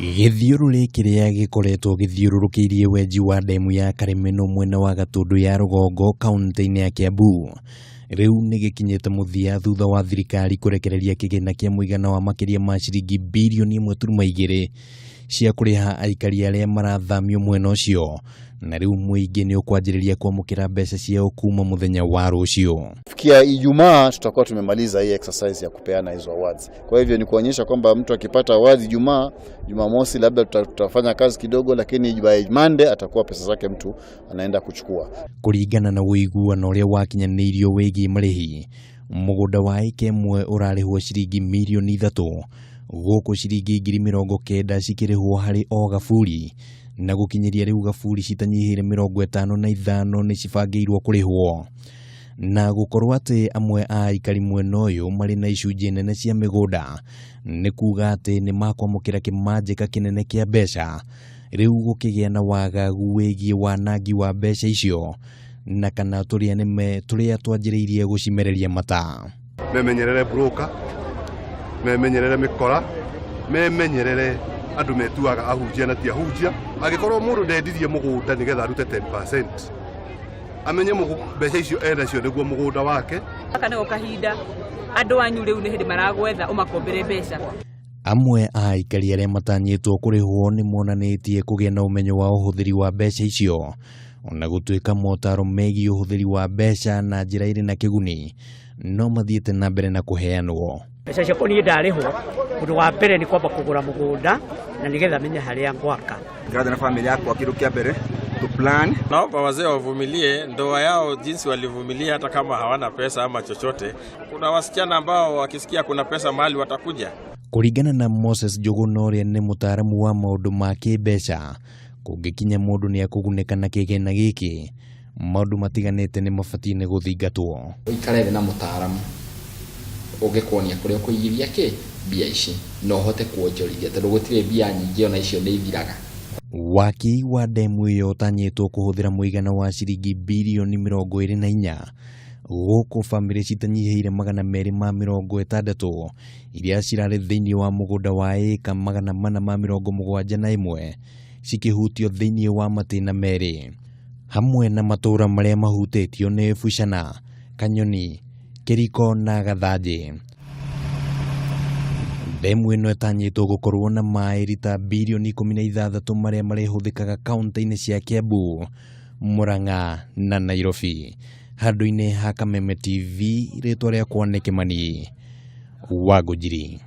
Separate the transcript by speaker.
Speaker 1: Gĩthiũrũrĩ kĩrĩa gĩkoretwo gĩthiũrũrũkĩirie wenji wa ndemu ya Karĩmĩnũ mwena wa Gatũndũ ya rũgongo kaunti-inĩ ya Kiambu rĩu nĩ gĩkinyĩte mũthia thutha wa thirikari kũrekereria kĩgĩna kĩa mũigana wa makĩria ma ciringi birioni 1.2 cia kũrĩha aikari arĩa marathamio mwena ũcio, na rĩu mũingĩ nĩ ũkwanjĩrĩria kwamũkĩra mbeca ciao kuma mũthenya wa rũciũ.
Speaker 2: Kufikia Ijumaa tutakuwa tumemaliza hii exercise ya kupeana hizo awards. Kwa hivyo ni kuonyesha kwamba mtu akipata awards Ijumaa, Jumamosi labda tutafanya kazi kidogo, lakini by Monday atakuwa pesa zake mtu anaenda kuchukua.
Speaker 1: Kũringana na ũiguano ũrĩa wakinyanĩirio wĩgiĩ marĩhi, mũgũnda wa ĩka ĩmwe ũrarĩhwo ciringi mirioni 3, gũkũ ciringi 90,000 cikĩrĩhwo harĩ o gaburi, na gũkinyĩria rĩu gaburi citanyihĩire 55 nĩ cibangĩirwo kũrĩhwo. Na gũkorwo atĩ amwe a aikari mwena ũyũ marĩ na icunjĩ nene cia mĩgũnda nĩ kuga atĩ nĩ makwamũkĩra kĩmanjĩka kĩnene kĩa mbeca, rĩu gũkĩgĩa na wagagu wĩgiĩ wanangi wa mbeca icio na kana tũrĩa nĩme tũrĩa twanjĩrĩirie gũcimereria mata.
Speaker 3: Memenyerere broker, memenyerere mĩkora, memenyerere andũ metuaga ahunjia na ti ahunjia. Angĩkorwo mũndũ ndendirie mũgũnda nĩgetha arute 10%, amenye mbeca icio enacio nĩguo mũgũnda wake.
Speaker 4: Gaka nĩko kahinda andũ anyu rĩu nĩ hĩndĩ maragwetha ũmakombere mbeca.
Speaker 1: Amwe a aikari arĩa matanyĩtwo kũrĩhwo nĩ monanĩtie kũgĩa na ũmenyo wa ũhũthĩri wa mbeca icio, ona gũtuĩka motaro megiĩ ũhũthĩri wa mbeca na njĩra ĩrĩ na kĩguni no mathiĩte na mbere na kũheanwo.
Speaker 5: Mbeca ciakwa niĩ ndarĩhwo, ũndũ wa mbere nĩ kwamba kũgũra mũgũnda na nĩgetha menye harĩa ngwaka.
Speaker 6: Ngathiĩ na family yakwa, kĩndũ kĩa mbere to plan.
Speaker 7: Naomba wazee wavumilie ndoa yao jinsi walivumilia, hata kama hawana pesa ama chochote. Kuna wasichana ambao wakisikia kuna pesa mahali watakuja.
Speaker 1: Kũringana na Moses Njũgũna ũrĩa nĩ mũtaaramu wa maũndũ ma kĩmbeca, kũngĩkinya mũndũ nĩ akũgunĩka na kĩgĩna gĩkĩ, maũndũ matiganĩte nĩ mabatiĩ nĩ gũthingatwo.
Speaker 8: Ũikare thĩ na mũtaaramu ũngĩkuonia kũrĩa ũkũigithia kĩ mbia ici na ũhote kuonjorithia, tondũ gũtirĩ mbia nyingĩ, ona icio nĩ ithiraga.
Speaker 1: Waki wa ndemu ĩyo ũtanyĩtwo kũhũthĩra mũigana wa ciringi birioni 24, gũkũ bamĩrĩ citanyihĩire 260 iria cirarĩ thĩinĩ wa mũgũnda wa ĩka 471 cikĩhutio thĩinĩ wa matĩna merĩ, hamwe na matũũra marĩa mahutĩtio nĩ Bucana, Kanyoni, Kĩriko na Gathanjĩ. Ndemu ĩno ĩtanyĩtwo gũkorwo na maĩ rita birioni 16 marĩa marĩhũthĩkaga kaunti-inĩ cia Kiambu, Murang'a na Nairobi. Handũ-inĩ ha Kameme TV, rĩtwa rĩakwa nĩ Kĩmani Wangũnjiri.